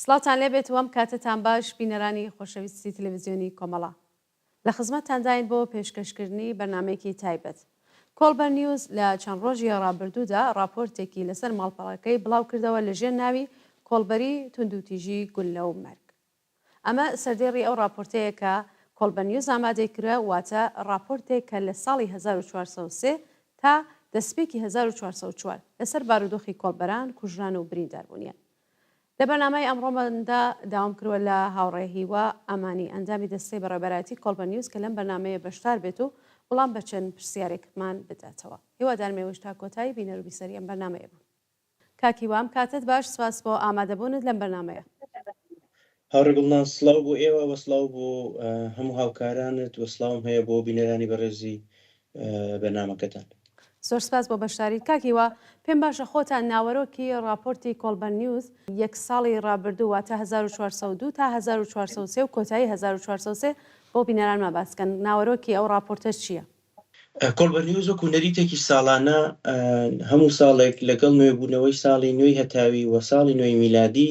سڵاوتان لێبێت و ئەم کاتەتان باش بینەرانی خۆشەویستی تەلەڤیزیۆنی کۆمەڵە. لە خزمەتتانداین بۆ پێشکەشکردنی بەرنامەیەکی تایبەت. کۆڵبەر نیوز لە چەند ڕۆژی ڕابردوودا ڕاپۆرتێکی لەسەر ماڵپەڕەکەی بڵاوکردەوە لەژێر ناوی کۆڵبەری توندوتیژی گوللە و مەرگ. ئەمە سەردێڕی ئەو ڕاپۆرتەیە کە کۆڵبەر نیوز ئامادەی کردوە، واتە ڕاپۆرتێک کە لە ساڵی 1403 تا دەسپێکی 1404 لەسەر بارودۆخی کۆڵبەران، کوژران و برینداربوونیان. لە بەرنامەی ئەمڕۆماندا داوام کردوە لە هاوڕێ هیوا ئامانی ئەندامی دەستەی بەڕێوەبەرایەتی کۆڵبەر نیوز کە لەم بەرنامەیە بەشدار بێت و وڵام بە چەند پرسیارێکمان بداتەوە. هیوادارم ئێوەش تا کۆتایی بینەر و بیسەری ئەم بەرنامەیە بوون. کاک هیوا ئەم کاتەت باش سپاس بۆ ئامادەبوونت لەم بەرنامەیە. هاوڕێ گوڵناز سڵاو بۆ ئێوە وە سڵاو بۆ هەموو هاوکارانت وە سڵاوم هەیە بۆ بینەرانی بەڕێزی بەرنامەکەتان. زۆر سپاس بۆ بەشداریت کاک هیوا، پێم باشە خۆتان ناوەرۆکی ڕاپۆرتی کۆڵبەر نیوز یەک ساڵی ڕابردوو واتە 1402 تا 1403 و کۆتایی 1403 بۆ بینەرانمان باس کەن، ناوەرۆکی ئەو ڕاپۆرتە چییە؟ کۆڵبەر نیوز وەکو نەریتێکی ساڵانە هەموو ساڵێک لەگەڵ نوێبوونەوەی ساڵی نوێی هەتاوی و ساڵی نوێی میلادی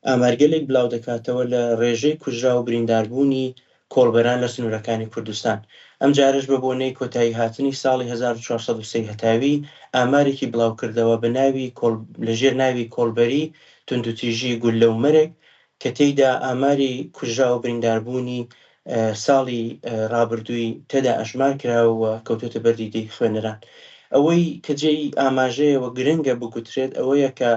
ئامارگەلێک بڵاودەکاتەوە لە ڕێژەی کوژراو و برینداربوونی کۆڵبەران لە سنوورەکانی کوردستان. ئەمجارەش بە بۆنەی کۆتاییهاتنی ساڵی 1403 هەتاوی ئامارێکی بڵاوکردەوە بە ناوی لە ژێر ناوی کۆڵبەری توندوتیژی گوللە و مەرگ کە تێیدا ئاماری کوژراو و برینداربوونی ساڵی ڕابردووی تێدا ئەژمار کراوە و کەوتۆتە بەر دیدەی خوێنەران. ئەوەی کە جێی ئاماژەیە و گرنگە بگوترێت ئەوەیە کە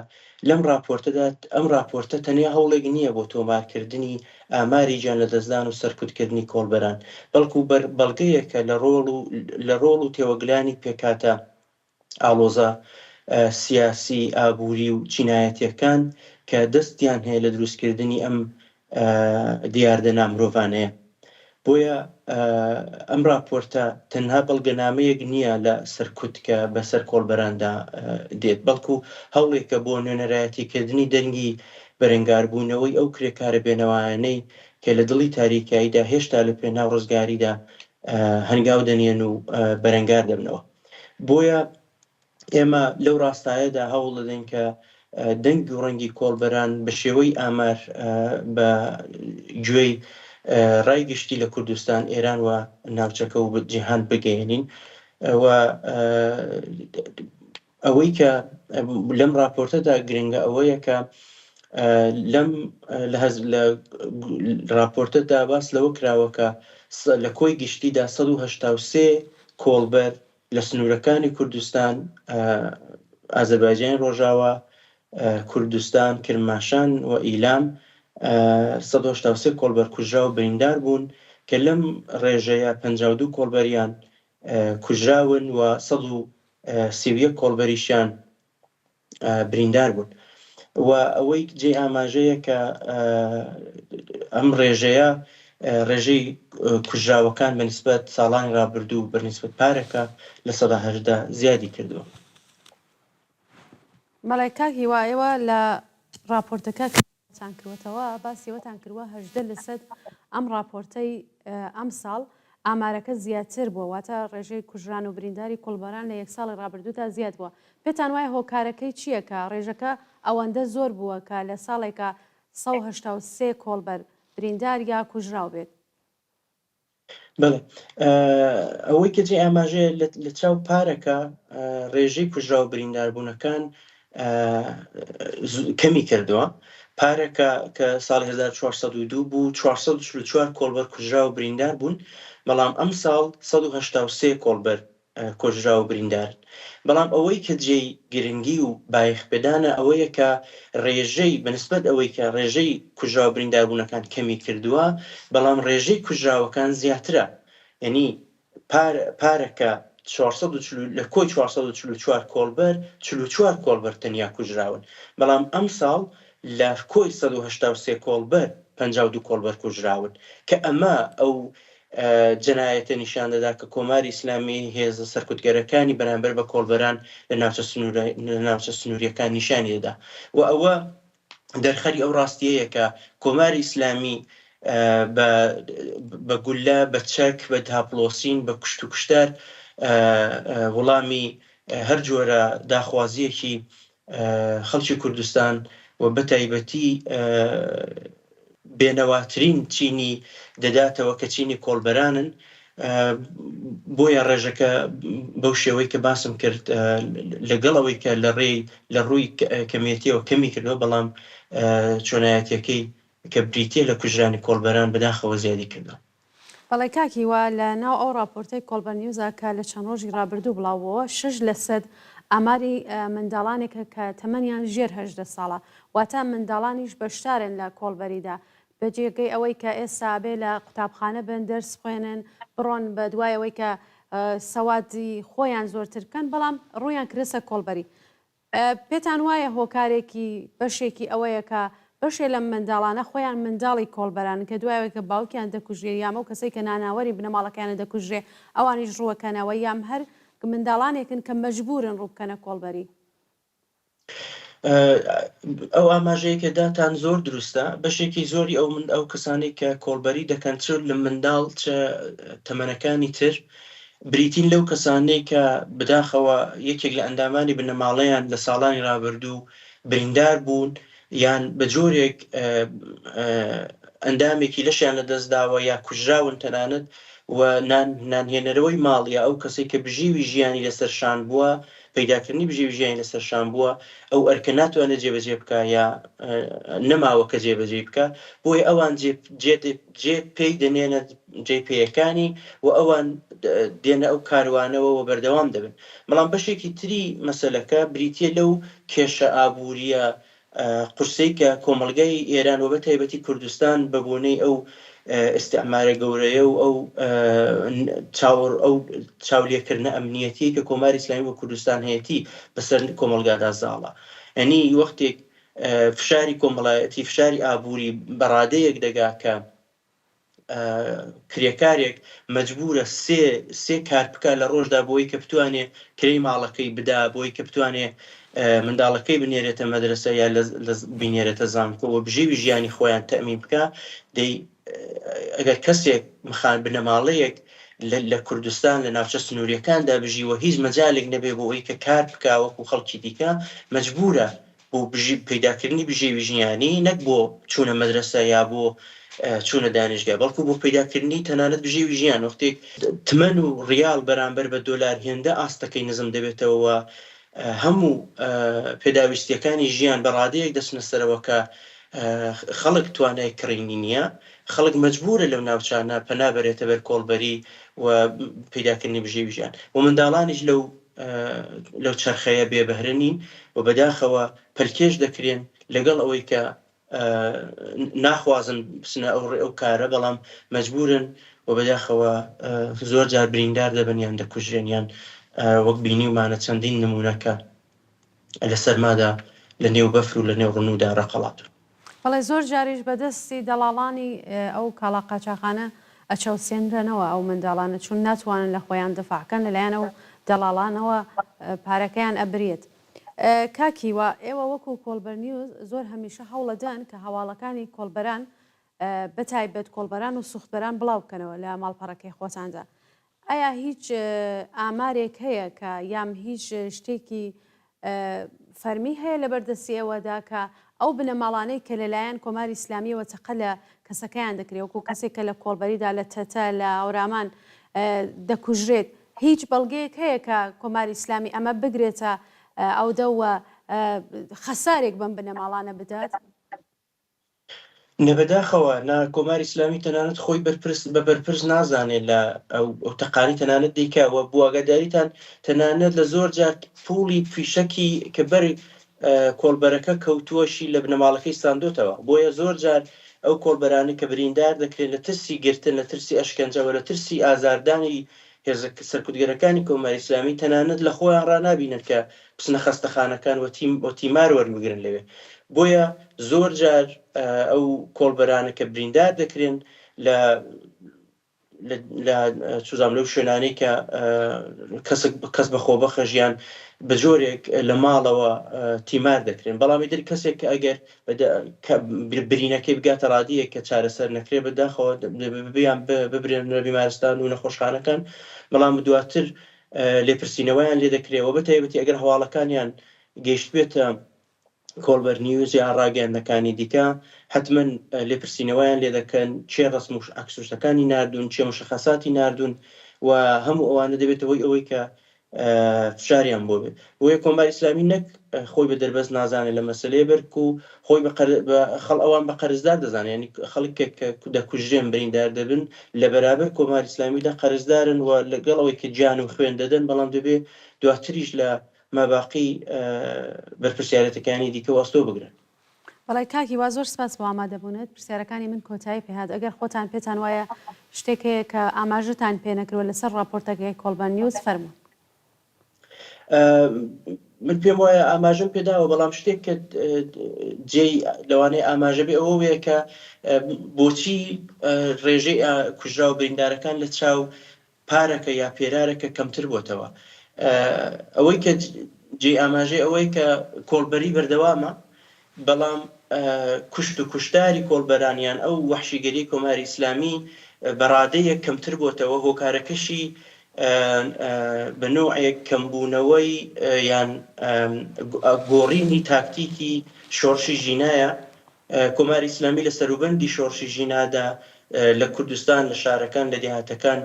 لەم ڕاپۆرتەدا ئەم ڕاپۆرتە تەنیا هەوڵێک نییە بۆ تۆمارکردنی ئاماری گیانلەدەستدان و سەرکوتکردنی کۆڵبەران، بەڵکو بەڵگەیەکە لە ڕۆڵ و لە ڕۆڵ و تێوەگلانی پێکهاتە ئاڵۆزە سیاسی، ئابووری و چینایەتییەکان کە دەستیان هەیە لە دروستکردنی ئەم دیاردە نامرۆڤانەیە. بۆیە ئەم راپۆرتە تەنها بەڵگەنامەیەک نییە لە سەرکوت کە بەسەر کۆڵبەراندا دێت، بەڵکو هەوڵێکە بۆ نوێنەرایەتیکردنی دەنگی بەرەنگاربوونەوەی ئەو کرێکارە بێنەوایانەی کە لە دڵی تاریکاییدا هێشتا لە پێناو ڕزگاریدا هەنگاو دەنێن و بەرەنگار دەبنەوە. بۆیە ئێمە لەو ڕاستایەدا هەوڵ دەدەین کە دەنگ و ڕەنگی کۆڵبەران بە شێوەی ئامار بە گوێی ڕای گشتی لە کوردستان، ئێران و ناوچەکە و جیهان بگەیەنین و ئەوەی کە لەم ڕاپۆرتەدا گرنگە ئەوەیە کە لەم لە ڕاپۆرتەدا باس لەوە کراوە کە لە کۆی گشتیدا 183 کۆڵبەر لە سنوورەکانی کوردستان، ئازەربایجانی ڕۆژاوا، کوردستان، کرماشان و ئیلام 183 کۆڵبەر کوژرا و بریندار بوون کە لەم ڕێژەیە 52 کۆڵبەریان کوژراون و 131 کۆڵبەریشیان بریندار بوون و ئەوەی جێی ئاماژەیە کە ئەم ڕێژەیە ڕێژەی کوژراوەکان بە نیسبەت ساڵانی ڕابردوو بە نیسبەت پارەکە 18% زیادی کردووە. بەڵێ کاک هیوا ئێوە لە ڕاپۆرتەکە کە تان کروەتەوە باسی ئەوەتان کردوە 18 لەسەد ئەم ڕاپۆرتەی ئەمساڵ ئامارەکە زیاتر بووە واتە ڕێژەی کوژران و برینداری کۆڵبەران لە یەک ساڵی ڕابردوودا زیاد بووە پێتان وایە هۆکارەکەی چییە کە ڕێژەکە ئەوەندە زۆر بووە کە لە ساڵێکا 183 کۆڵبەر بریندار یا کوژراو بێت؟ بەڵێ ئەوەی کە جێی ئاماژەیە لە چاو پارەکە ڕێژەی کوژراو و برینداربوونەکان کەمی کردووە پارەکە کە ساڵی 1402 بوو 444 کۆڵبەر کوژرا و بریندار بوون بەڵام ئەم ساڵ 183 کۆڵبەر کوژراو و بریندارن، بەڵام ئەوەی کە جێی گرنگی و بایەخ پێدانە ئەوەیە کە ڕێژەی بە نسبەت ئەوەی کە ڕێژەی کوژراو و برینداربوونەکان کەمی کردووە، بەڵام ڕێژەی کوژراوەکان زیاترە یەنی پار پارەکە 440 لە کۆی 444 کۆڵبەر 44 کۆڵبەر تەنیا کوژراون، بەڵام ئەمساڵ لە کۆی 183 کۆڵبەر 52 کۆڵبەر کوژراون کە ئەمە ئەو جەنایەتە نیشان دەدا کە کۆماری ئیسلامی هێزە سەرکوتگەرەکانی بەرامبەر بە کۆڵبەران لە ناوچە لە ناوچە سنوورییەکان نیشانی دەدا و ئەوە دەرخەری ئەو ڕاستیەیە کە کۆماری ئیسلامی بە بە گوللە، بە چەک، بە داپڵۆسین، بە کوشت و کوشتار وڵامی هەر جۆرە داخوازییەکی خەڵکی کوردستان و بەتایبەتی بێنەواترین چینی دەداتەوە کە چینی کۆڵبەرانن، بۆیە ڕێژەکە بەو شێوەی کە باسم کرد لەگەڵ ئەوەی کە لە ڕێی لە ڕووی کەمێتیەوە کەمی کردووە بەڵام چۆنایەتیەکەی کە بریتیە لە کوژرانی کۆڵبەران بەداخەوە زیادی کردووە. بەڵێ کاک هیوا، لە ناو ئەو ڕاپۆرتەی کۆڵبەر نیوزا کە لە چەند ڕۆژی ڕابردوو بڵاو بۆوە، شەش لەسەد ئاماری منداڵانێکە کە تەمەنیان ژێر 18 ساڵە، واتە منداڵانیش بەشدارن لە کۆڵبەریدا، بە جێگەی ئەوەی کە ئێستا ئەبێ لە قوتابخانە بن، دەرس بخوێنن، بڕۆن بە دوای ئەوەی کە سەوادی خۆیان زۆرتر بکەن، بەڵام ڕوویان کردە کۆڵبەری. پێتان وایە هۆکارێکی بەشێکی ئەوەیە کە بەشێ لەم منداڵانە خۆیان منداڵی کۆڵبەرانن کە دوای ئەوەی کە باوکیان دەکوژرێ یام ئەو کەسەی کە ناناوەری بنەماڵەکەیانە دەکوژرێ ئەوانیش ڕووەکەنەوە یام هەر منداڵانێکن کە مەجبوورن ڕوو بکەنە کۆڵبەری؟ ئەو ئاماژەیە کە داتان زۆر دروستە بەشێکی زۆری ئەو من ئەو کەسانەی کە کۆڵبەری دەکەن چ لە منداڵ چ تەمەنەکانی تر بریتین لەو کەسانەی کە بداخەوە یەکێک لە ئەندامانی بنەماڵەیان لە ساڵانی رابردوو بریندار بوون یان بە جۆرێک ئەندامێکی لەشیان لەدەست داوە یا کوژراون تەنانەت و نان نانهێنەرەوەی ماڵ یا ئەو کەسەی کە بژیوی ژیانی لەسەر شان بووە پەیداکردنی بژێوی ژیانی لەسەر شان بووە، ئەو ئەرکە ناتوانێت جێبەجێ بکا یا نەماوە کە جێبەجێی بکا، بۆیە ئەوان جێ جێ جێ پێی دەنێنە جێی پێیەکانی و ئەوان دێنە ئەو کاروانەوە و بەردەوام دەبن. بەڵام بەشێکی تری مەسەلەکە بریتییە لەو کێشە ئابوورییە قورسەی کە کۆمەڵگای ئێران و بەتایبەتی کوردستان بە بۆنەی ئەو ئیستعمارە گەورەیە و ئەو چاوەڕ ئەو چاولێکردنە ئەمنیەتیەی کە کۆماری ئیسلامی بۆ کوردستان هەیەتی بەسەر کۆمەڵگادا زاڵە. یانی وەختێک فشاری کۆمەڵایەتی، فشاری ئابووری بە ڕادەیەک دەگا کە کرێکارێک مەجبورە سێ سێ کار بکا لە ڕۆژدا بۆی کە بتوانێ کرێی ماڵەکەی بدا بۆی کە بتوانێ منداڵەکەی بنێرێتە مەدرەسە یا لە بینێرێتە زانکۆ و بژێوی ژیانی خۆیان تەئمین بکا دەی ئەگەر کەسێک مخان بنەماڵەیەک لە کوردستان لە ناوچە سنووریەکاندا بژی و هیچ مەجالێک نەبێ بۆ ئەوی کە کار بکا وەکو خەڵکی دیکە مەجبورە بۆ پەیداکردنی بژێوی ژیانی نەک بۆ چوونە مەدرەسە یا بۆ چوونە دانیشگا بەڵکو بۆ پەیداکردنی تەنانەت بژێوی ژیان وەختێک تمەن و ڕیاڵ بەرامبەر بە دۆلار هێندە ئاستەکەی نزم دەبێتەوە و هەموو پێداویستیەکانی ژیان بە ڕادەیەک دەچنە سەرەوە کە خەڵک توانای کڕینی نییە خەڵک مەجبورە لەو ناوچانە پەنا بەرێتە بەر کۆڵبەری و پەیداکردنی بژێوی ژیان و منداڵانیش لەو لەو چەرخەیە بێ بەهرە نین و بەداخەوە پەلکێش دەکرێن لەگەڵ ئەوەی کە ناخوازن بچنە ئەو ڕێ ئەو کارە بەڵام مەجبورن و بەداخەوە زۆر جار بریندار دەبن یان دەکوژرێن یان وەک بینیومانە چەندین نمونە کە لە سەرمادا لە نێو بەفر و لە نێو ڕنوودا ڕەقەڵاتوون. بەڵێ زۆر جاریش بە دەستی دەڵاڵانی ئەو کاڵا قاچاخانە ئەچەوسێنرەنەوە ئەو منداڵانە چون ناتوانن لە خۆیان دفاع کەن لەلایەن ئەو دەڵاڵانەوە پارەکەیان ئەبریێت. کاک هیوا ئێوە وەکو کۆڵبەر نیوز زۆر هەمیشە هەوڵەدەن کە هەواڵەکانی کۆڵبەران بەتایبەت کۆڵبەران و سوختبەران بڵاو بکەنەوە لە ماڵپەڕەکەی خۆتاندا ئایا هیچ ئامارێک هەیە کە یام هیچ شتێکی فەرمی هەیە لەبەر دەستی ئێوەدا کە ئەو بنەماڵانەی کە لەلایەن کۆماری ئیسلامیەوە تەقە لە کەسەکەیان دەکرێت وەکو کەسێک کە لە کۆڵبەریدا لە تەتە لە هەورامان دەکوژرێت هیچ بەڵگەیەک هەیە کە کۆماری ئیسلامی ئەمە بگرێتە ئەودە و خەسارێک بەم بنەماڵانە بدات؟ نە بەداخەوە نا کۆماری ئیسلامی تەنانەت خۆی بەرپرس بە بەرپرس نازانێ لە ئەو ئەو تەقانەی تەنانەت دەیکا و بۆ ئاگاداریتان تەنانەت لە زۆر جار پووڵی فیشەکی کە بەر کۆڵبەرەکە کەوتووەشی لە بنەماڵەکەی ساندۆتەوە بۆیە زۆر جار ئەو کۆڵبەرانەی کە بریندار دەکرێن لە ترسی گرتن لە ترسی ئەشکەنجە و لە ترسی ئازاردانی هێزە سەرکوتگەرەکانی کۆماری ئیسلامی تەنانەت لە خۆیان ڕانابینن کە بچنە خەستەخانەکان و تیم و تیمار وەربگرن لەوێ بۆیە زۆر جار ئەو کۆڵبەرانە کە بریندار دەکرێن لە لە چوزام لەو شوێنانەی کە کەسک کەس بە خۆبەخش یان بە جۆرێک لە ماڵەوە تیمار دەکرێن بەڵام ئیتر کەسێک کە ئەگەر برینەکەی بگاتە ڕادەیەک کە چارەسەر نەکرێ بەداخەوە بیان ببرێنە بیمارستان و نەخۆشخانەکان بەڵام دواتر لێپرسینەوەیان لێ دەکرێ و بەتایبەتی ئەگەر هەواڵەکانیان گەیشتبێتە. کۆڵبەر نیوز یا ڕاگەیاندنەکانی دیکە حەتمەن لێپرسینەوەیان لێ دەکەن، کێ ڕەسم و عەکس و شتەکانی ناردوون، کێ مشەخەساتی ناردوون و هەموو ئەوانە دەبێتە هۆی ئەوەی کە فشاریان بۆ بێ. بۆیە کۆماری ئیسلامی نەک خۆی بە دەربەست نازانێ لە مەسەلەیە بەرکو خۆی بە قەر بە خەڵ ئەوان بە قەرزدار دەزانێ یانی خەڵک کە کە دەکوژرێن بریندار دەبن لە بەرابەر کۆماری ئیسلامیدا قەرزدارن و لەگەڵ ئەوەی کە گیان و خوێن دەدەن بەڵام دەبێ دواتریش لە ماباقی بەرپرسیارێتەکانی دیکە وەئەستۆ بگرن. بەڵێ کاک هیوا زۆر سپاس بۆ ئامادەبوونت، پرسیارەکانی من کۆتایی پێ هات، ئەگەر خۆتان پێتان وایە شتێک هەیە کە ئاماژەتان پێ نەکردوە لەسەر ڕاپۆرتەکەی کۆڵبەر نیوز فەرموون. من پێم وایە ئاماژەم پێداوە بەڵام شتێک کە جێی لەوانەیە ئاماژە بێ ئەوە وەیە کە بۆچی ڕێژەی کوژراو بریندارەکان لە چاو پارەکە یا پێرارەکە کەمتر بۆتەوە. ئەوەی کە جێی ئاماژەیە ئەوەیە کە کۆڵبەری بەردەوامە، بەڵام کوشت و کوشتاری کۆڵبەران یان ئەو وەحشیگەریی کۆماری ئیسلامی بە ڕادەیەک کەمتر بۆتەوە، هۆکارەکەشی بە نەوعێک کەمبوونەوەی یان گۆڕینی تاکتیکی شۆڕشی ژینایە. کۆماری ئیسلامی لە سەروبەندی شۆڕشی ژینادا لە کوردستان، لە شارەکان، لە دێهاتەکان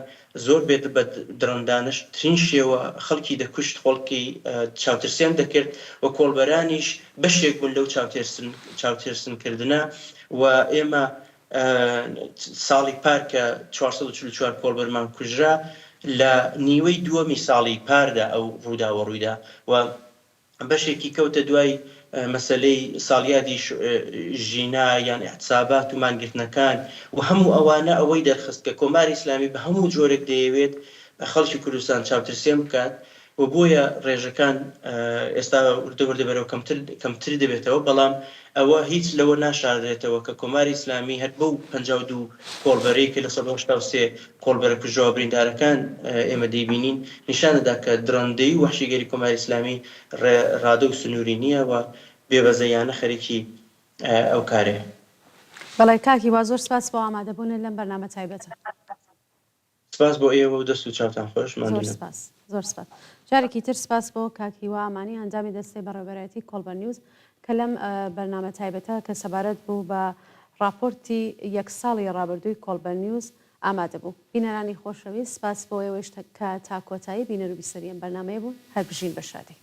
زۆر بێ بە دڕندانەترین شێوە خەڵکی دەکوشت، خەڵکی چاوترسێن دەکرد و کۆڵبەرانیش بەشێک بوون لەو چاوترسن چاوترسنکردنە و ئێمە ساڵی پار کە 444 کۆڵبەرمان کوژرا لە نیوەی دووەمی ساڵی پاردا ئەو ڕووداوە ڕوویدا و بەشێکی کەوتە دوای مەسەلەی ساڵیادی ژینا یان ئیعتسابات و مانگرتنەکان و هەموو ئەوانە ئەوەی دەرخست کە کۆماری ئیسلامی بە هەموو جۆرێک دەیەوێت خەڵکی کوردستان چاوترسێن بکات و بۆیە ڕێژەکان ئێستا وردە وردە بەرەو کەمتر کەمتر دەبێتەوە بەڵام ئەوە هیچ لەوە ناشارێتەوە کە کۆماری ئیسلامی هەر بەو 52 کۆڵبەرەی کە لە 183 کۆڵبەرە کوژراوە بریندارەکان ئێمە دەیبینین نیشان دەدا کە دڕندەیی و وەحشیگەری کۆماری ئیسلامی ڕێ ڕادە و سنووری نییە و بێ بەزەیانە خەریکی ئەو کارەیە. بەڵێ کاک هیوا زۆر سپاس بۆ ئامادەبوونت لەم بەرنامە تایبەتە. سپاس بۆ ئێوە و دەست و چاوتان خۆش زۆر ماندوو نەبن. سپاس زۆر سپاس جارێکی تر سپاس بۆ کاک هیوا ئامانی ئەندامی دەستەی بەڕێوەبەرایەتی کۆڵبەر نیوز کە لەم بەرنامە تایبەتە کە سەبارەت بوو بە ڕاپۆرتی یەک ساڵی ڕابردووی کۆڵبەر نیوز ئامادە بوو. بینەرانی خۆشەویست سپاس بۆ ئێوەیش کە تا کۆتایی بینەر و بیسەری ئەم بەرنامەیە بوون. هەر بژین بە شادی.